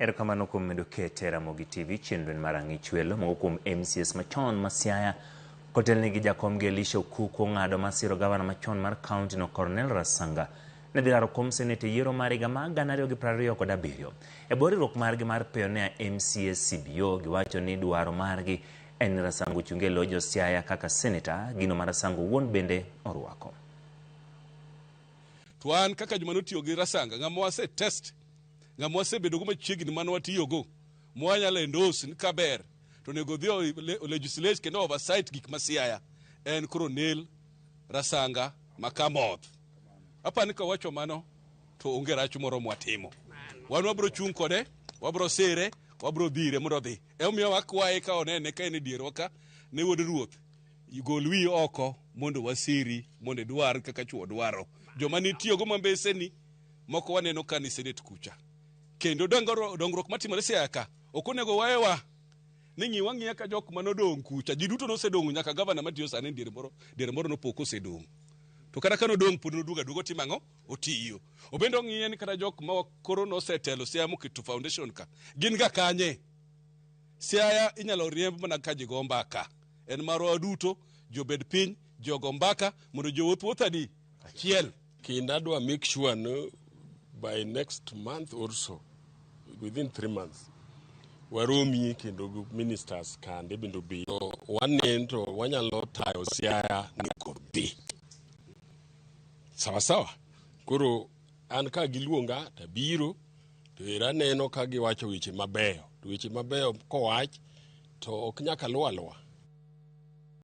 Erokamano kuom medo kete Ramogi TV chenro en mar Ang'ich Welo. Moko kuom MCAs machon ma Siaya kotelnegi gi jakomgi Elisha Okuku ong'ado mar siro gavana machon mar kaunti no Cornel Rasanga ne dhi laro kom senate e yiero mar higa mar 2027. E bwo riwruok margi mar Pioneer MCAs CBO giwacho ni dwaro margi en ni Rasanga ochung e lo jo Siaya kaka seneta, gino ma Rasanga owuon bende orwako. To an kaka joma notiyo gi Rasanga, ng'ama wase test, ng'ama wasebedo go machiegni mane watiyogo, mwanyalo endorse ni kaber to onego odhi o legislate kendo oversight gik ma Siaya en Coronel Rasanga ma Kamoth. Apani ni kawacho mano to onge rach moro mwatimo. Wan wabro chung' kode, wabro sire, wabro dhire mondo odhi. Emomiyo wakwaye ka onene ka en e dierwa ka ne wuod ruoth, gol wiyi oko mondo wasiri mondo idwar kaka chuo dwaro. Joma nitiyogo ma mbeseni moko waneno ka ni senate kucha. Kendo dongruok matimore Siaya ka ok onego waewa ni ng'iwa ng'iya ka jok manodong' kucha. Ji duto nosedong' nyaka gavana matiyo sani diere moro diere moro nopo kosedong'. To kata ka nodong' pod noduogo aduoga otimo ang'o? Otiyo. Obende ong'iye ni kata jok ma koro nosetelo Siaya moketo foundation ka gin ga kanye? Siaya inyalo riemb mana ka ji go mbaka. En marwa waduto, ji obed piny, ji ogo mbaka mondo ji owuoth wuoth adi? Achiel. Kendo adwa make sure ni by next month or so, within 3 months, waromi kendo gi ministers kande bende obi. To wanen to wanyalo tayo Siaya ni kodhi. Sawa sawa. Koro an ka giluonga to abiro to ero aneno ka giwacho weche mabeyo. To weche mabeyo kowach to ok nyaka luw aluwa.